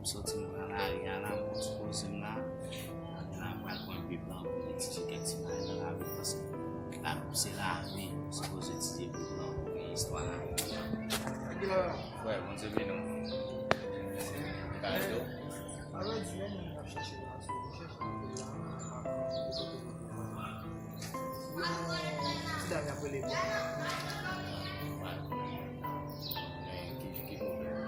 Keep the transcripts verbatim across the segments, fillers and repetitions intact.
M soti m pran lari a la, m pran ti poze m la. Apre la, m pral pran Bib la, m li etidye kèk ti bagay nan Labib, paske Labib se lavi, m sipoze etidye Bib la, pou gen istwa lavi. Frè, Bondye beni w. Kado. Yon ti dam y ap rele Bwa. Ki, ki pwoblèm?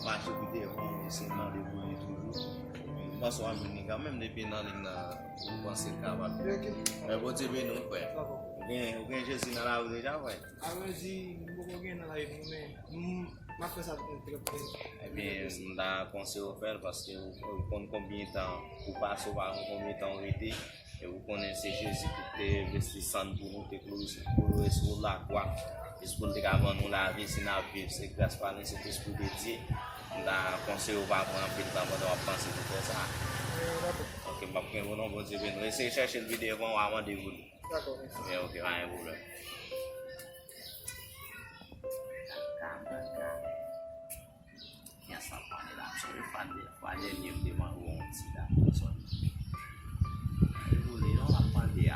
Mache pou devan, se nan debout toujou. M panse w ap vini kanmenm depi nan liy nan. Ou panse l kapab. Men Bondye beni w, frè. Ou gen, ou gen Jezi nan lavi w deja, frè? Avrèdi, m poko gen nan lavi m, men m, m ap fè sa trè, trè, trè, trè, trè. Ebyen, m ta konseye w fè l, paske ou, ou konn konbyen tan ou pase, ou pa konn konbyen tan ou rete, e ou konnen se Jezi ki te envesti san l pou nou, te kloure sou, kloure sou lakwa, jis pou l te ka ban nou lavi, si n ap viv, se gras pa l, se Sentespri de Dye. M ta konseye w pa pran anpil tan pandan w ap panse pou fè sa. Ok, m p ap kenbe w non, Bondye beni w. Eseye chèche l pi devan, w a mande pou li. Dakò, mèsi. Ebyen, ok, pa gen pwoblèm. Kiyès ap pale la? M sonje fwa dè-, fwa dènye m te mande w yon ti dam sòti. Li boule non, l ap mande a.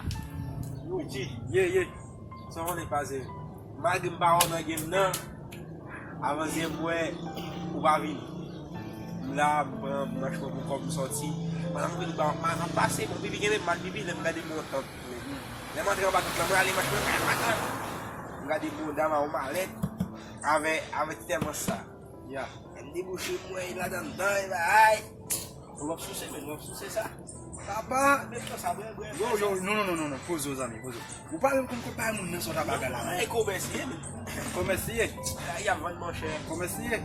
Yo, G, ye, ye. Sa w konnen k pase? Malgre m pa wè w nan game nan, avan yè m wè ou pa vini. M la, m pran manch mwen pou kòb m sòti. Pandan m vin ba m ap pase, bon, pipi genlè m mal pipi, lè m gade montant. Lè m antre anba tout lan, mwen ale manch mwen, mwen gade bouda m a yon malèt avè, avè ti tèmòs sa. Ya. Lè m debouche, m wè ladan dan, e bay. Ou ap souse, men, ou ap souse sa. Papa, men pran sa, brè, brè. Yo, yo, non, non, non, non, non, poze w, zanmi, poze w. Ou pa menm konn konpay moun nan sòt a bagay la. E komès ye, men. Komès ye. Sa y ap vann, monchè. Komès ye.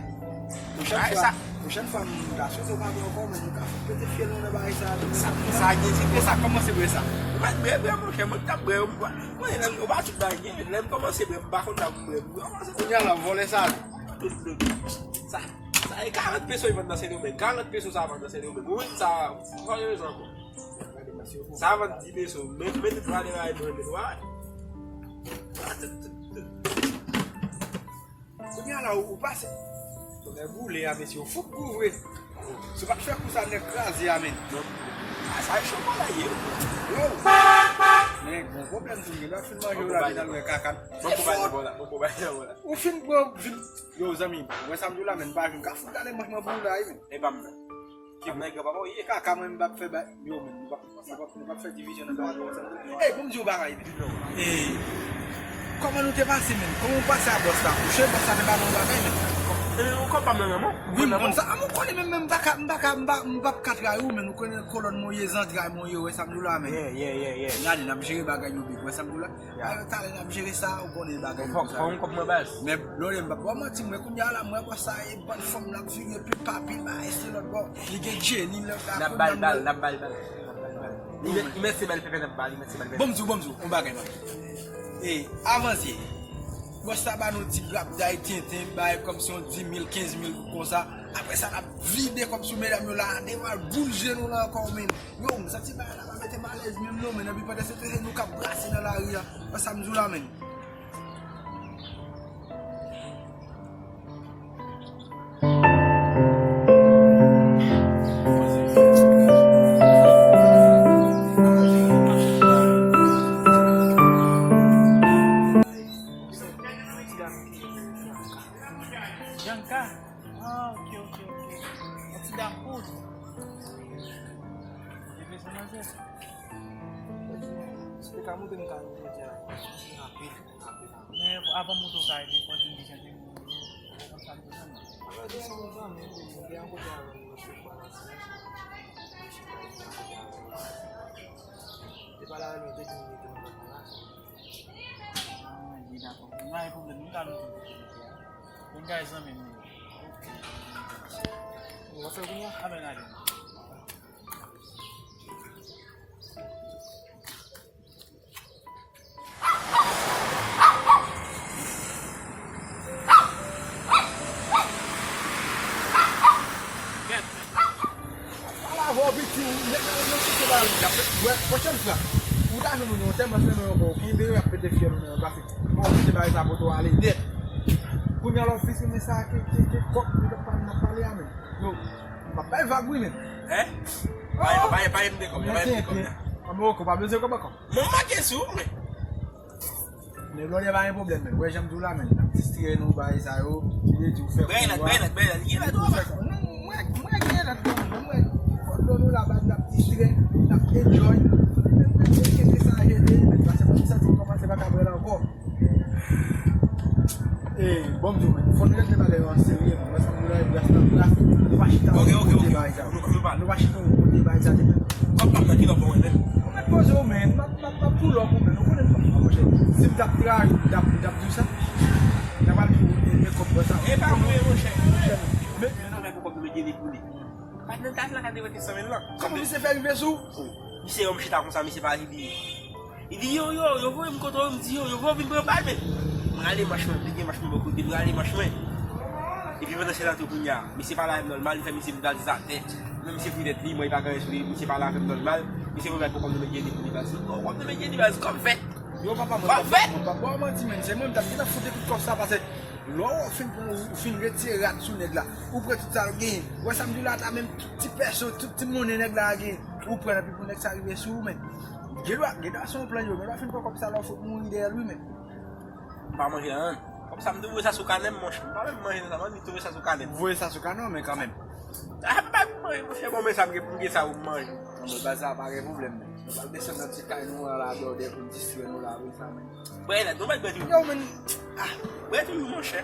Pwochèn fwa, pwochèn fwa, m ta swete w pa bwè ankò, men nou ka fout pete fyèl nou nan bagay sa a. Sa, sa gen ti pe sa, kòman se vre sa? Ou pa t bwè, bwè, monchè, mwen t ap bwè, mwen, mwen, lè m, ou pa tout bagay gen, lè m kòmanse bwè, m pa konn sa pou m bwè, m kòmanse bwè. Kounye a la, vòlè sa. Tout, tout. Sa, sa e karant peso y vann nan Sendomeng. Karant peso sa vann nan Sendomeng. Ou wè sa, sa yo ankò. Sa vann di peso. Men, men tout vale la e mwen, men, wè. Kounye a la, ou, ou pase. Tonnè boule a, mesye, ou fout gou vre. Si w pa t fè kou sa, nèg kraze a, men. A, sa e cho bagay ye. Yo. Men, gon pwoblèm tou, gen lè fin manje w la, vin al wè kaka. Bon, bon, bon, bon, bon, bon, bon, bon. Ou fin pran, fin, yo, zanmi, wè sa m di w la, men, m pa jwenn ka fout gade manch mwen pou w la, wi, men. E pa m nan. Ki nèg papa w ye? Kaka mwen m p ap fè ba, yo, men, nou p ap, nou p ap, nou p ap fè divizyon nan bagay sa. Ey, bon, m di w bagay, men. Ey, kòman nou te pase, men? Kòman w pase a bòs la? Kouche, bòs la te ba nou bagay, men. Ey, ou konn pa m nan, non? Wi, m konn sa. A, m konnen, men, men, m pa ka, m pa ka, m pa, m p ap ka trayi w, men, ou konnen kolòn mwen ye, zantray mwen ye, wè sa m di w la, men. Yeah, yeah, yeah, yeah. Gade, n ap jere bagay yo big, wè sa m di w la? Ya. Talè n ap jere sa, ou konnen bagay yo. Fòk, fòk m kòb mwen baz. Men lòlè m p ap ba w manti, mwen kounye a la, mwen wè sa, e bann fanm l ap vire pil pa pil, bagay se lòt bò. Li gen Jenny, lè sa. N ap ba l bal, n ap ba l bal. Li mèt, li mèt se bèl pèpè n ap ba l, li mèt se bèl pèpè. Bon, m di w, bon, m di w, yon bagay, man. E, avanse. Bòs la ba nou ti grapday tenten, bay kòmsi yon dis mil, kenz mil goud konsa. Apre sa, n ap vide kòb sou medam yo la, devan boul je nou la ankò, men. Yo, m santi bagay la pa mete m alèz menm non, men epi pandan se tan se nou k ap brase nan lari a. Wè sa m di w la, men. Bianca. Ah, ok, ok, ok. Yon ti dam kout. Ou te bezwen manzè? Ou te ka montre m kay mwen jodi a. Rapid, rapid, rapid. Men avan m montre w kay, fò di m kijan te mouri. Konn sa m te fè. Avan di se yon zanmi m te di m te yon kote avè l yon sou fwa nan simen. Te pale avè l, te di m li te yon zanmi la. Ah, wi, dakò. M pa gen pwoblèm, m ka louvri pou ou. Yon gay zanmi m li ye. Ok. Ou wè sa kounye a? A, ben, gade. Kèt. Ala vò, pi Nèg la, yo kite bagay la, y ap fè, wè, pwochèn fwa, ou ta jwenn yon tèlman fè nou ankò, ou kenbe yo, y ap pete fyèl ou nan yon kafe. Bon, kite bagay sa poto ale nèt. Kounye a, lè w fin filme sa, ke, ke, ke kòk, nou t ap pale, n ap pale a menm. Yo, m ap bay vag, wi, menm. Hein? Bay, bay, bay m de kòb, bay m de kòb la. An bon, kòb, pa bezwen kòb ankò. Mwen manke sou, men. Men blòdè pa gen pwoblèm, men. Wè, jan m di w la, men. N ap distrè nou, bagay sa yo. Li di w fè kou a. Bèy lòt, bèy lòt, bèy lòt. Li gen lòt ou pa? Non, mwen, mwen gen lòt, non, mwen. Kòdon nou la, baz, n ap distrè, n ap enjoy. Men mwen, mwen kenbe sa, je de, men. Paske mwen santi m kòmanse pa ka pran l ankò. Eh, bon, m di w, men, fò n regle bagay yo an serye, men. Mwen sanm nou la, bras nan bras, nou pa chita yon kote bagay sa. Nou pa chita yon kote bagay sa, men. Kòb pa m nan ki lòk mwen, men. Ou mèt poze w, men. M ap, m ap, m ap pull up ou, men. Ou konnen m pa, monchè. Si m t ap trayi, m t ap, m t ap di w sa. N ap al di w, e, men kòb sa. E pa vre, monchè. Men, men nan men pou kòb nou met gen li pou li. Patnè ta la ka devante san mil lan. Kòman misye fè rive sou ou? Misye wè m chita konsa, misye pa ri li. Li di, yo, yo, yo voye m kote w, m di, yo, yo voye w vin pran bal, men. M rale manch mwen, m te gen manch mwen bò kote, m rale manch mwen. Epi pandan se tan tou kounye a, misye pale avè m nòmal, li fè misye vin bal atè. Men misye fou tèt li, mwen li pa gen anyen sou li, misye pale avè m nòmal, misye voye m al pran kòb nan men Jenny pou li baz. Kòb nan men Jenny baz, kòb vèt. Yo, papa, mwen, kòb vèt. Mwen pa ba w manti, men. Se mwen, m t ap gentan fout tout kòb sa, paske lè w fin pran, ou fin retire rad sou nèg la, ou pran tout sa l genyen. Wè sa m di w la, ta menm tout ti pèso, tout ti monnen nèg la genyen, ou pran epi pou nèg sa rive sou ou, men. Gen dwa, gen dwa se yon plan yo, gen dwa fin pran kòb sa la, ou fout mouri dèyè l, wi, men. M pa manje anyen. Kòb sa, m te voye sa sou kanè m, monchè. M pa menm manje sa, m te voye sa sou kanè m. Voye sa sou kanè w, men kanmenm. Ah, pa manje, monchè, bon, men sa, m gen pou m gen sa pou m manje. Bon, men baz sa pa gen pwoblèm, men. Nou pral desann nan ti kay nou an la, blòdè, pou n distrè nou la, wi, sa, men. Bwè, la, nou mèt bwè toujou. Yo, men. Ah. Bwè toujou, monchè.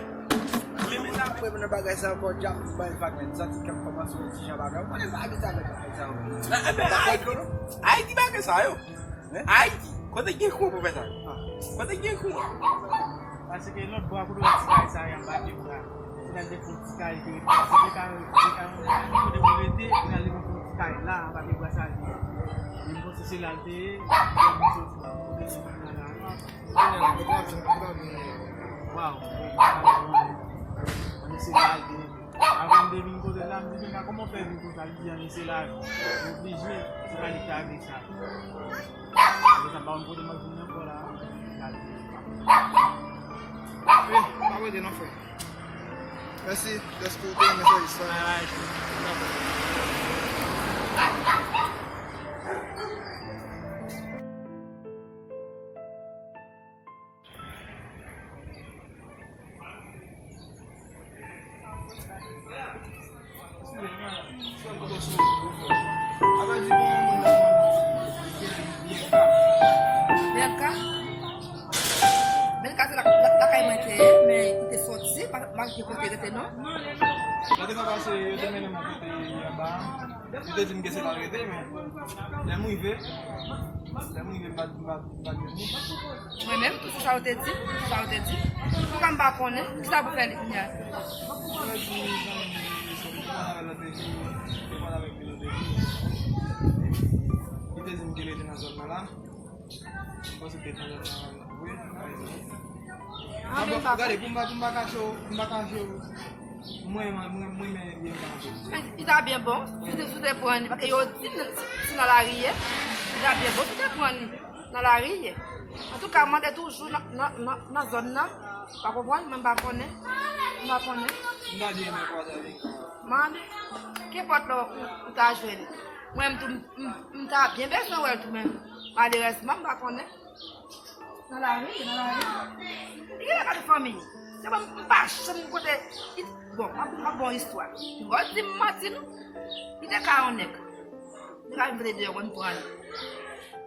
Men, men sa, bwè, men nan bagay sa ankò, djab, m bay vag, men. Santi kè m kòmanse yon ti jan bagay. Ou konnen m pa abitye avèk bagay sa ankò. Ah, ah, ben, Ayiti, Ayiti bagay sa yo. Hein? Ayiti, kote gen kou pou fè sa? Ah. Kote gen kou? Paske lòt bò a kote w wè ti kay sa, y ap bati bra. Se nan de fon ti kay te rete. Se te ka, te ka yon kote pou rete, pou y al devan fon ti kay la, anba pye bwa sa li. Men m panse se la l te ye, lè m soti la, kote li vin la la. Waw. Ann se la l te ye. Avan m te vin kote la, m di, "Pinga, kòman w fè vin konsa?" Li di, "Ann se la, m oblije, se pa li ki ta vle sa." Apre sa, m pa konn kote m ap vin ankò la. Eh, pa rete non, frè. Mèsi dèske w te renmen sèvis la. Alright. Belka? Belka se la, la, lakay mwen te ye, men li te soti, pa, pa gen kote rete non. Lè te ka pase, yo te mennen m kote anba. Li te di m ke se la l rete, men lè m rive, lè m rive, m pa, m pa, m pa jwenn li. Mwen menm tou, se sa yo te di, se sa yo te di. Poukwa m pa konnen? Kisa pou fè li kounye a? Mwen di zanmi m, se li, m konn avè l lòt jou, m konn avèk li lòt jou. Li te di m ke l rete nan zòn nan la. M panse l te nan zòn nan vre. Ah, men pa gade, pou m pa, pou m pa kache w, pou m pa kache w. Mwen, mwen, mwen, mwen, men, men, men, men. Men, li ta byen bon, si w te, si w te pran li, paske yo di, si, si nan lari ye, li ta byen bon, si w te pran li nan lari ye. Antouka, mande toujou nan, nan, nan, nan zòn nan, pa konprann, mwen m pa konnen, m pa konnen. M ta di renmen kwaze avèk li. Mande, kenpòt lè w, ou ta jwenn. Mwen, m tou, m, m, m ta byen bezwen wè l tou, men malerèzman, m pa konnen. Nan lari, nan lari. Li genlè pa gen fanmi. Se bon, m pa janm kote. Li, bon, m ap, m ap ba w istwa. Ou di m manti, non? Li te ka yon nèg. Li te ka vin vle deyò, mwen m pran li.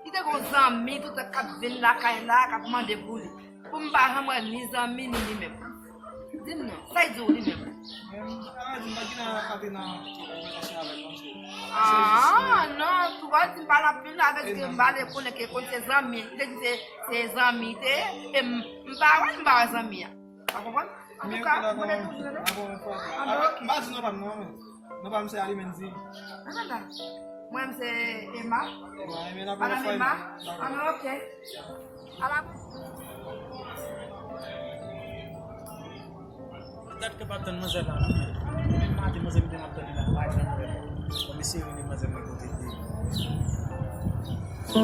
Li te gon zanmi, toutan k ap vin lakay la, k ap mande pou li. Pou m pa janm wè ni zanmi, ni li menm. Di m non, sa l di w li menm? Men, m pa di m pa gen nan, pa gen nan konvèsasyon avè l, non, se, se jis, ah, non, tou wè di m pa nan pil avè l, paske m pa vle konnen ke konn se zanmi, li te di se, se zanmi te ye, e m, m pa wè, m pa wè zanmi a. Pa konprann? Antouka, mwen te toujou rele. Ankò yon fwa. Ah, ben, ok. M pa di non pa m non, men. Non pa m se Alimendy. Mwen se Emma. Madam Emma. Ah, men ok. Gad ke pa tann manzè la, non, men. Depi maten, manzè m te ap tann li la, m pa janm wè l. Bon, m eseye rele manzè mwen kote l ye. Alo.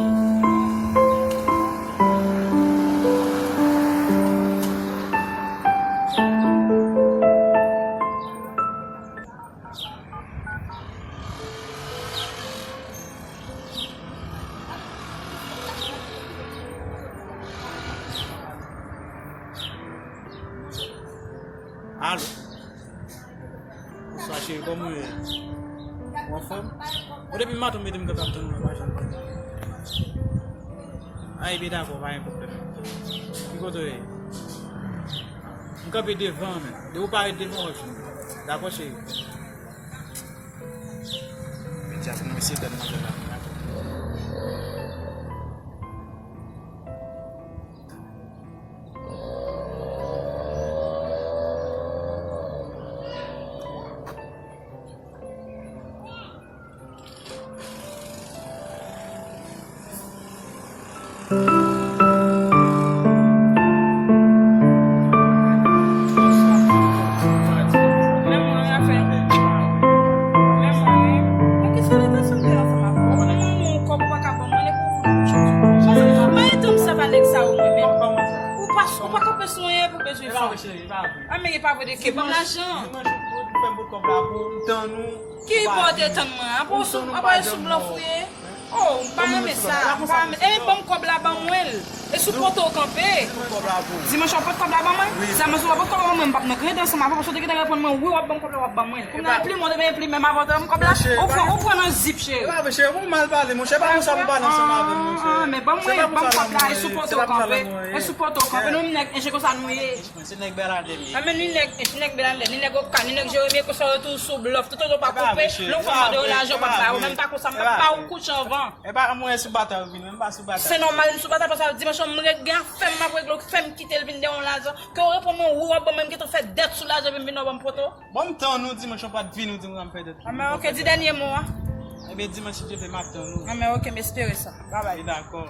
Bonswa cheri, kòman w ye? Ou anfòm? Bon, depi maten w mete m kanpe ap tann ou, ou pa janm vini. A, ebyen dakò, pa gen pwoblèm. Ki kote w ye? M kanpe devan an menm. Depi w parèt devan w, w ap jwenn mwen. Dakò cheri. Medya pou mwen se dèt manzè la. Ou pa, ou pa kanpe sou anyen pou bezwen fè. A, men e pa vre de ke ban m lajan. Ki bò w te tann mwen an? Apre w sou, apre w sou blòf ou ye? Oh, m pa renmen sa. M pa renmen. E ban m kòb la, ban mwen l. E sou poto w kanpe. Dimanch w ap pot kòb la ban mwen? Sa mwen sou w ap pot kòb la ban mwen, m p ap nan grenn ansanm avè w, paske w te gentan reponn mwen, wi, w ap ban m kòb la, w ap ban mwen l. Kounya pli mwen te vin pli menm avè w te ban m kòb la. Ou pran, ou pran nan zip, cheri. E pa vre, cheri, ou mal pale, monchè, e pa konsa pou pale ansanm avè m, monchè. Men ban mwen, ban m kòb la, e sou poto w kanpe. E sou poto w kanpe, nou menm nèg enje konsa nou ye. Mwen se nèg Bèlandè m ye. A, men ni nèg, ni nèg Bèlandè, ni nèg Oka, ni nèg Jeremi, konsa yo tou sou blòf. Toutotan w pa koupe, lè yon fanm mande w lajan, w p ap ba yo, menm pa konsa, m p ap ba ou kouch anvan. E pa mwen sou batay ou vin, mwen pa sou batay. Se nòmal m sou batay, paske dimanch an m ret gen afè m, m ap regle, fè m kite l vin dèyè yon lajan. Ke w reponn mwen, wi, w ap ban mwen, m gentan fè dèt sou lajan, epi m vin wè w ban m poto. Bon, m tann ou dimanch an, w pa t vini, ou di m w ap fè dèt. A, men oke, di dènye mo a. Ebyen, dimanch, si Dye vle, m ap tann ou. A, men oke, m espere sa. Babay. Dakò.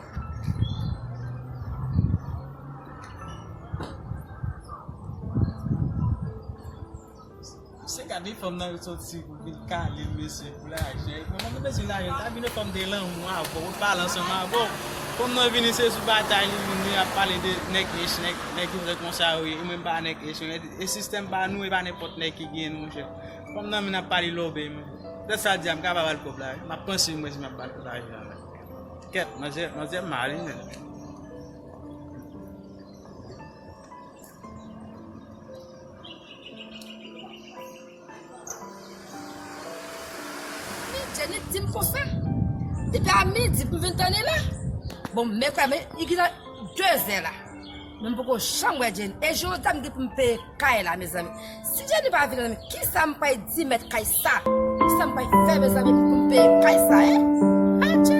Mesye, gade fanm nan soti pou vin kale m, mesye, pou lajan. Mwen, mwen bezwen lajan, ta vin yon fanm de lanmou avè w, ou pale ansanm avè w. Fanm nan vini, se sou batay li vini, ap pale de nèg H, nèg, nèg ki fè konsa yo ye, e mwen m pa nèg H, e sistèm pa nou, e pa nenpòt nèg ki gen nou, monchè. Fanm nan vin ap pale lòbèy, monchè. Pètèt sa di a, m ka pa ba l kòb la, wi. M ap panse mwen si m ap ba l kòb lajan an. Kèt, manzè, manzè mal, wi, menm. Men Jenny di m konsa. Depi a midi pou m vin tann li la. Bon, mèkredi, men li gentan de zè la. Men m poko janm wè Jenny. E jodi a m gen pou m peye kay la, mezanmi. Si Jenny pa vini, mezanmi, kisa m pral di mèt kay sa? Kisa m pral fè, mezanmi, pou m peye kay sa, en? Adje!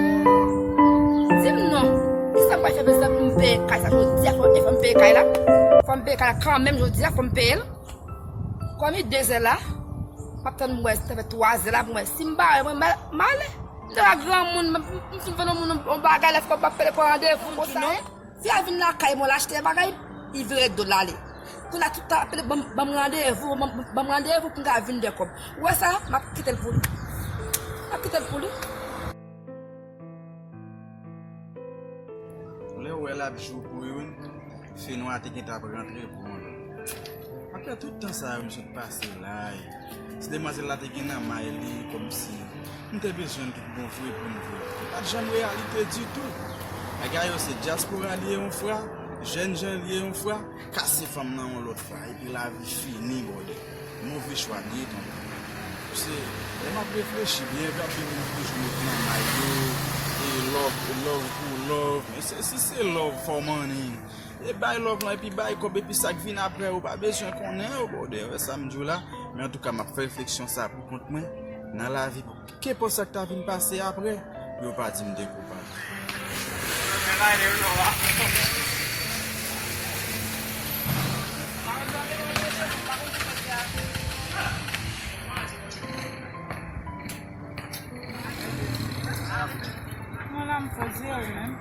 Di m non. Kisa m pral fè, mezanmi, pou m peye kay sa? Jodi a, fò, e fò m peye kay la. Fò m peye kay la kanmenm jodi a, fò m peye l. Kòm li de zè la, m ap tann mwen, sa fè twa zè la pou mwen. Si m bare mwen, m al, m ale. M te la granmoun, m, m, m fin fè yon moun yon bagay, lè fò m ap pale pou randevou konsa. Fi a vin lakay mwen, l achte bagay, li vire do l ale. Kounye a tout tan ap pale, ban m, ban m randevou, ban m, ban m randevou pou m ka vin de kòb. Ou wè sa, m ap kite l pou li. M ap kite l pou li. Lè w wè l ap jou pou youn, fenwa te gentan ap rantre pou yon lòt. Apre tout tan sa yo m sot pase la, e si demwazèl la te gen nan may li, kòmsi m te bezwen l tout bon vre pou m vre. Li pa t janm reyalite ditou. Nèg a yo se dyaspora li ye yon fwa, jèn jan li ye yon fwa, kase fanm nan yon lòt fwa, epi lavi fini, brother. Move chwa li ye, tonton. Paske, lè m ap reflechi byen, vèb yo vin toujou met nan may yo, e love, love pou love. Men se, si se love for money, e bay love lan, epi bay kòb, epi sa k vin apre, ou pa bezwen konnen yo, brother. Wè sa m di w la? Men antouka, m ap fè refleksyon sa pou kont mwen, nan lavi, pou kenpòt sa k ta vin pase apre, pou yo pa di m dekoupaj. Mwen la, m poze wi, menm.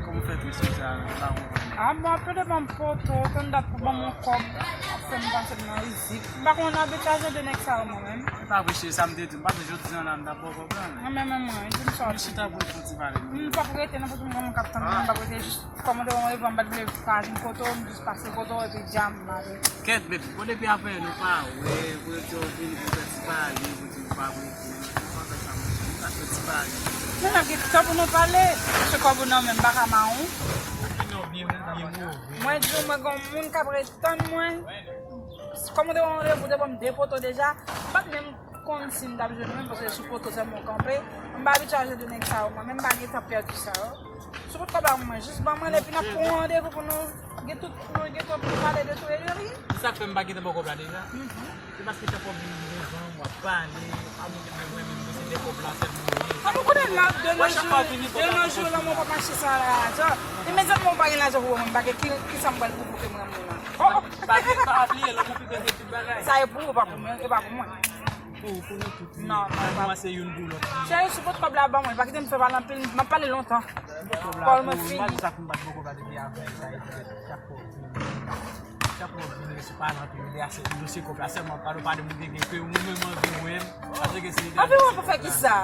Kòman w fè tris konsa, m pa konprann. A, bon, apre devan m poto, tann dat pou ban m yon kòb, ap fè m pase m nan rizik. M pa konn abitye de nèg sa yo, mwen menm. Pa vre, cheri, sa m te di, m pa t jodi an la, m t ap ba w kòb la, men. Mwen menm, mwen, di m sa w di. Chita pou n fè yon ti pale, non? M p ap rete nan pote mwen, mwen k ap tann mwen, m p ap rete jis kòmande yon revan, m pa t vle pa vin kote w, m jis pase kote w, epi dja m ale. Kèt, baby, bon, depi apre nou pa wè, pou yo di w vini pou fè ti pale, pou di nou pa vre, nou pa fè sa, monchè, nou ka fè ti pale. Men n ap gen tan pou nou pale, paske kòb ou nan men m, m pa ka mawon. Mwen di w, mwen gen yon moun k ap ret tann mwen. Kòm ou te ban m randevou, ou te ban m de poto deja, m pa t menm konn si m t ap jwenn ou menm, paske sou poto sèlman w kanpe. M pa abitye a jwenn de nèg sa yo, mwen menm m pa gen tan pèdi sa yo. Sou bout kòb la pou mwen, jis ban mwen l, epi n ap pran yon randevou pou nou gen tout, pou nou gen tan pou nou pale de tou e de ryen. Se sa k fè m pa gentan ba w kòb la deja. Se paske chak fwa w vin devan m, w ap pale, a mwen menm, mwen menm, se de kòb la sèlman ou ye. A nou konnen la, de nos jours, de nos jours, lanmou pa mache san lajan. Imedyatman ou pa gen lajan pou ban mwen, m pa gen ki, ki sa m pral pou kote mwen, mwen la. Oh, oh. Pa, pa bliye, lanmou pi bèl ke tout bagay. Sa e pou ou, pa pou mwen, e pa pou mwen. Pou, pou nou tout. Non, non, pa. Mwen se youn pou lòt. Cheri, sou pot kòb la ban mwen, pa kite m fè pale anpil, m ap pale lontan. Kòb la, kòb mwen fini. Mwen sa pou m bat bòkò pa depi avè sa, e chak fwa. Chak fwa vin resi pale anpil de ase dosye kòb la, sèlman pale pa de moun ki gen ke ou menm anvi wè m. Paske se. Anvi wè m pou fè kisa?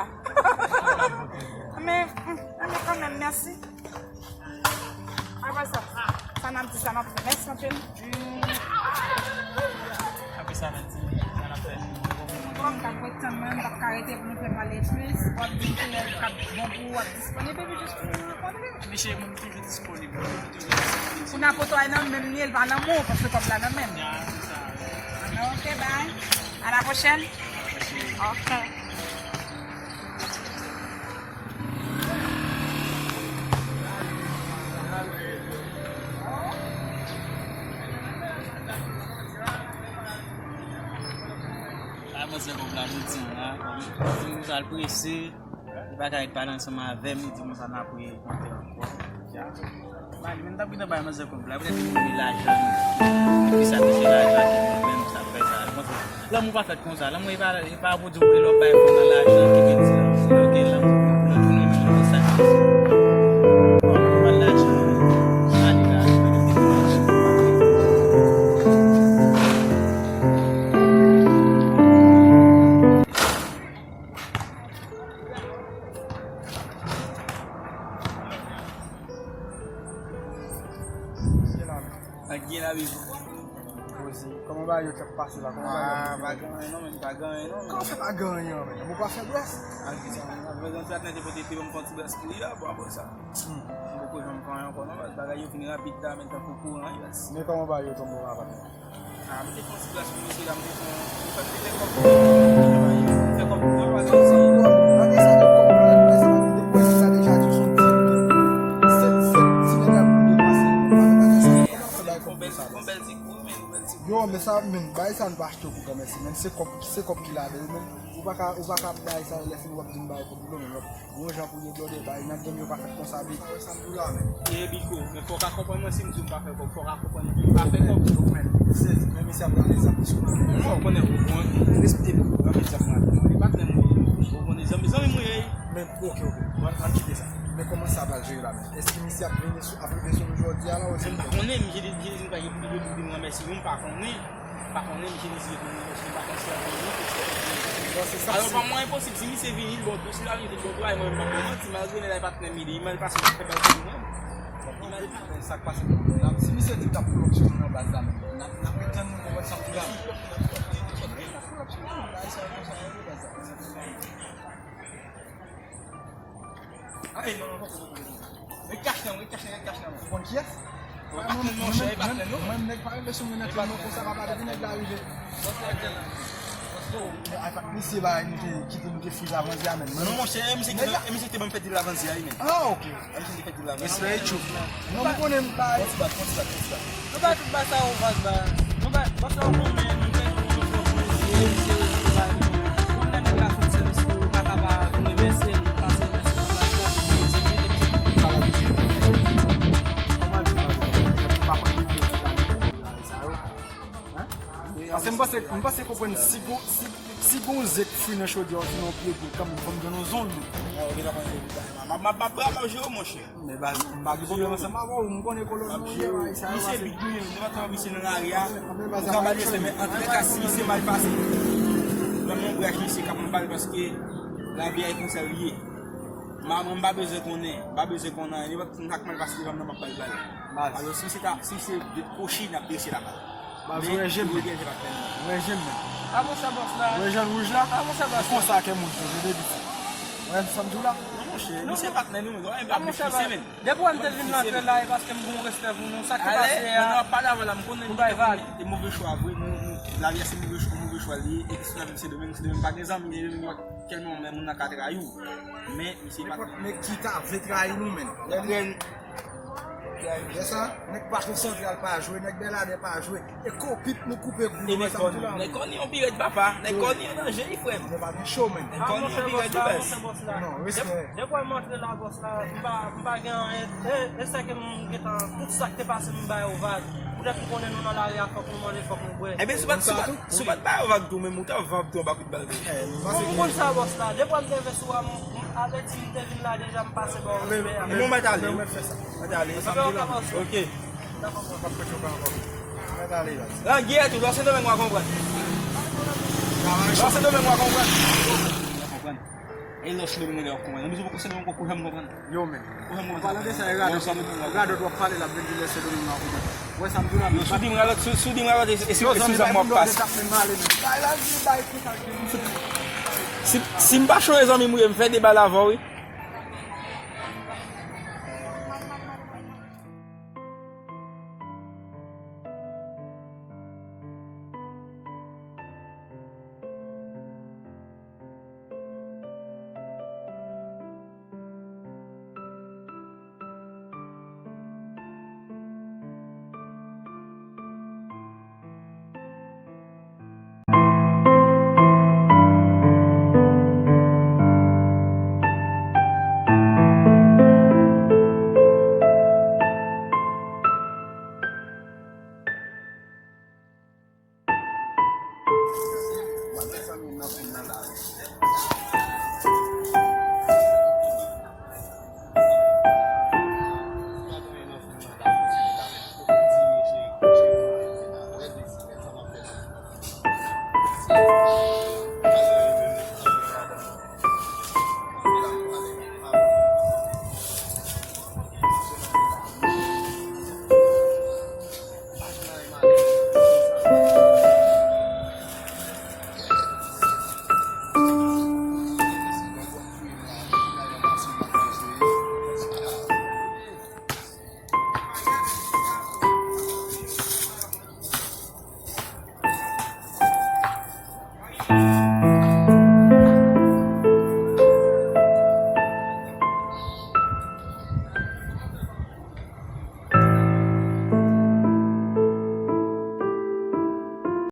Men, men kanmenm, mèsi. Apre sa, sa n ap di, sa n ap fè. Mèsi anpil. Apre sa, n ap di, sa n ap fè. Kòm k ap ret tann mwen, m p ap ka rete pou nou fè pale plis. W ap di kilè k ap bon pou ou, w ap disponib, epi jis pou nou rankontre. Mesye, mwen, m toujou disponib. Pou n ap kote w nan menm li, l pa nan men w, paske kòb la nan men m. Ah, se sa, wi. Ah, ok, bye. À la prochaine. Ok. Sa manzè kòb la jodi a, kòm li di m sa l prese, li pa ka ret pale ansanm avè m, li di m sa n ap rekontre ankò. Ya. Ba li menm t ap gentan bay manzè kòb la, petèt li vle lajan li. Epi sa mesye lajan ki vle menm sa fè sa. Lanmou pa fèt konsa. Lanmou e pa, e pa pou di w ke lè w bay fanm nan lajan ki vin di lanmou. Se lè w gen lanmou pou lòt moun renmen w, se sa ki pase. Bon, nou pran lajan, ale la, nou mete pou lajan. Ak gen la, baby. Poze. Kòman bagay yo t ap pase la? Kòman bagay yo t ap pase? Ah, pa gen anyen non, men, pa gen anyen non, men. Kòman sa pa gen anyen, men? Ou pa fè brès? Ak gen sa, men. Apre yon ti atnè te pote te ban m fè yon ti brès pou li la, bon, apre sa. Hmm. M poko janm fè anyen ankò non, baz, bagay yo vin rapid la, men tankou kouran, yes. Men kòman bagay yo tonbe, papa? Ah, m te fè yon ti brès pou mesye la, m te fè yon, m fè, m te fè kòb. M fè kòb pou mwen, pa gen sa. Bagay sa de kòb, bagay sa de kòb, depi sa deja di w se yon ti, se, se ti nèg la pou depanse. Bagay sa de kòb. Kòman fè bay kòb konsa? Yon bèl ti kou, men, yon bèl ti kou. Yo, men sa, men, bagay sa nou pa achte pou granmèsi, men se kòb, se kòb ki ladan l, men ou pa ka, ou pa ka bay sa, lè fini w ap di m bay kòb, non, men, yon jan pou yo blòde, bay, nan game yo pa fèt konsa, big. Sa m di w la, men. E, Biko, men fò w ka konprann mwen si m di w m pa fè kòb, fò w ka konprann mwen m pa fè kòb. Men, men, men, mesye ap gade sa, mesye. Fò w konnen, ou, ou, respè, Biko, granmèsi ap mwen. E patnè m, ou konnen, zanmi, zanmi m ou ye. Men, ok, ok. Bon, ann kite sa. Men kòman sa pral jere la, men? Èske misye ap vini sou, ap rive sou nou jodi a la, ou se... M pa konnen, misye te di, misye te di m pa gen pou li, pou li ranmèsi nou, m pa konnen. M pa konnen, misye te di, misye pa konn si l ap vini, pou si l ap vini. Bon, se sa. Alò, pa mwen, enposib. Si misye vini, l bon tou, si l pa vini, l bon tou, ay, mwen, m p ap bon manti, malgre nèg la e patnè m li ye, men l pase fè bèl figi mwen. Men sa k pase, si misye di l t ap pull up sou nou nan baz la, men n ap, n ap ret tann nou pou wè sa pou la. Li t ap pull up sou nou, bagay sa yo konsa, yo, baz la. Ay, non, non, non, non. Ret kach nan, ret kach nan, ret kach nan. Ou konn kiyès? Mwen, mwen, mwen, mwen, mwen, nèg pa rive sou mwen nan tèl mwen konsa, papa, depi nèg la rive. Yo, men, ay, pa misye ba, nou te kite, nou te friz avanti a, men. Non, monchè, e misye ki, e misye ki te ban m fè dil avanti a, wi, men. Ah, ok. E misye ki te fè dil avanti a. Respè, Tchoup. Non, m konnen m bay. Bon, ti bat, bon, ti bat, bon, ti bat. Nou bay tout bagay sa yo vag ba. Nou bay, paske ou konnen, nou fè nou pwòp mesye, mesye, nou bay nou. Ou konnen nèg la fè sèvis pou ou, pa ka pa vin remèsye l, pase remèsye l, pa ka vin remèsye l. Paske m panse, m panse konprann si gon, si, si gon ze k fri nan chodyè, osinon pye gwo, kanmenm, fò m jwenn yon zong. M, m, m, m, m ap jere w, monchè. Men baz, m pa gen pwoblèm ansanm avè w, m konnen kolon nou ye, bagay sa yo pase. Misye big nou ye, nou pa tande misye nan lari a. Ou ka ba l respè, men antouleka, si misye mal pase, Ban m yon brach misye k ap anba l paske lavi a e konsa l ye. Mwen, mwen m pa bezwen konnen, m pa bezwen konnen anyen. Nenpòt moun k mal pase devan m nan, m ap ba l bal. Alò, si se ta, si se de kwochi, n ap drese la bal. Baz, ou wè je m. Men, ou wè je m, men. A, monchè, bòs la. Ou wè jan l wouj la? A, monchè, bòs la. Konsa ke moun toujou depi. Ou wè sa m di w la? Non, monchè, misye patnè nou, men. A, monchè, bòs la. Depi w wè m te vin rantre la, e paske m gen yon respè pou nou. Sa k te pase a? Mwen ap pale avè w la, m konnen nou te konn e move chwa vre, nou, nou, lavi a se move chwa, move chwa li ye, e ki sou lavi m se de menm, se de menm, pa gen zanmi, se de menm, tèlman men moun nan ka trayi w. Men, misye pa. Nenpòt nèg ki ta vle trayi nou, men. Lè sa, nèg Bato Santral pa jwe, nèg Bèladè pa jwe. E kopit nou koupe gou nou, sa m di la. Nèg Kòni yon pirèt papa, nèg Kòni an danje, wi, frè m. Nou pa gen cho, men. Nèg Kòni yon pirèt de baz. Non, respè. Depi m antre la, bòs la, m pa, m pa gen anyen. E, e sa ke m gentan, tout sa k te pase, m ba yo vag. Poutèt m konnen nou nan lari a, fòk nou manje, fòk nou bwè. Ebyen, si w pa t, si w pa t, si w pa t ba yo vag tou, menm ou t ap vag tou anba kout bal. Bon, m konn sa, bòs la. Depi m te vin sou a, m, m, avèti m te vin la deja, m pase ba w respè a. Bon, mèt ale. Mèt ale. Ok. Lagè tou, lò Sendomeng w a konprann. Lò Sendomeng w a konprann. W a konprann. E lò Sendomeng w a konprann. Nan bizou poko Sendomeng poko janm konprann. Yo, men. Poko janm konprann. Palan de sa, e radòt, radòt w ap pale la, vin di lè Sendomeng w a konprann. Wè sa m di w la, men. Yo, si w di m radòt, si, si w di m radòt, e, e, e, e sou zam w ap pase. Si, si m pa cho, mezanmi, m fè deba la avè w, wi.